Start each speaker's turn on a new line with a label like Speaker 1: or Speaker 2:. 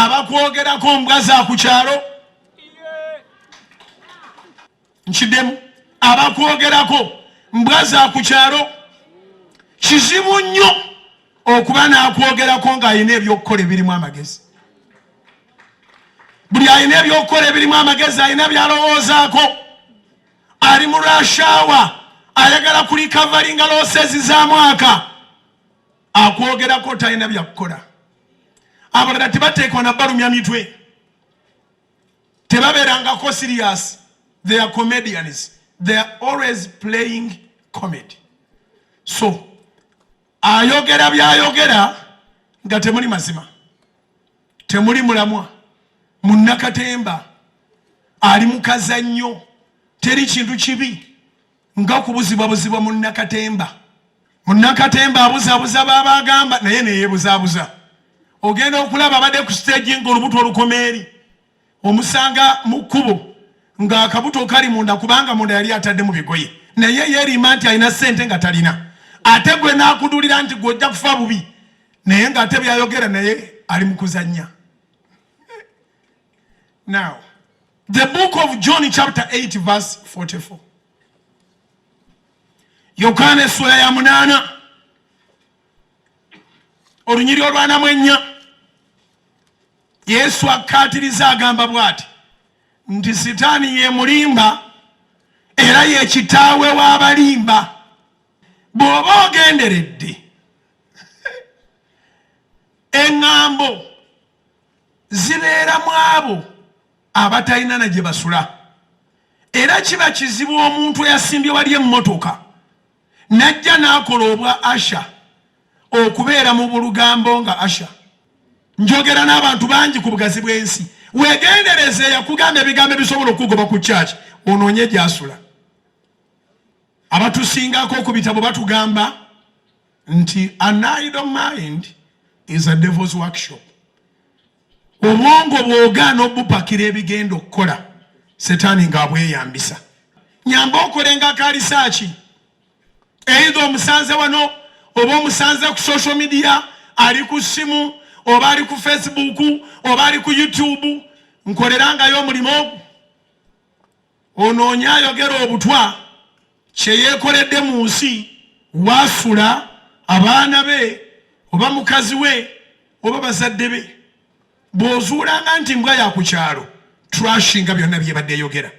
Speaker 1: Abakwogerako mbwa za ku kyalo. Nkiddemu, abakwogerako mbwa za ku kyalo. Kizibu nnyo okuba n'akwogerako ng'alina ebyokukola ebirimu amagezi. Buli alina ebyokukola ebirimu amagezi alina by'alowoozaako. Ali mu rush hour, ayagala kurecoveringa losses za mwaka. Akwogerako talina byakukola. Abalala tebateekwa na balumya mitwe, tebabeerangako serious. They are comedians, they are always playing comedy. So ayogera byayogera nga temuli mazima, temuli mulamwa. Munnakatemba ali mukazannyo. Teri kintu kibi nga kubuzibwabuzibwa munnakatemba. Munnakatemba abuzabuza baaba agamba, naye neyeebuzaabuza. Ogenda okulaba abadde ku stage nga olubuto olukoma eri, omusanga mu kkubo ng'akabuto kali munda, kubanga munda yali atadde mu bigoye, naye yeerima nti alina ssente nga talina. Ate gwe n'akudulira nti gw'ojja kufa bubi, naye ng'ate byayogera naye ali mu kuzannya. Now, the Book of John, chapter 8, verse 44. Yokaana essula ya 8, olunyiri olwana mu 4. Yesu akkaatiriza, agamba bw'ati nti Sitaani ye mulimba era ye kitaawe w'abalimba. Bw'oba ogenderedde, eŋŋambo zibeera mu abo abatalina na gye basula. Era kiba kizibu omuntu eyasimbye wali emmotoka n'ajja n'akola obwa usher okubeera mu bulugambo nga usher. Njogera n'abantu bangi ku bugazi bw'ensi. Wegendereze eyakugamba ebigambo ebisobola okugoba ku kyaki, onoonye gyasula. Abatusingako ku bitabo batugamba nti an idle mind is a devil's workshop. Obwongo bw'ogaana obupakira ebigenda okukola, Setaani ng'abweyambisa. Nyamba okolenga ka research, either omusanze wano oba omusanze ku social media, ali ku ssimu oba ali ku Facebook oba ali ku YouTube. Nkolerangayo omulimu ogwo, onoonye ayogera obutwa, kyeyeekoledde mu nsi, waasula, abaana be oba mukazi we oba bazadde be. Bw'ozuulanga nti mbwa ya ku kyalo, trashinga byonna byebadde eyogera.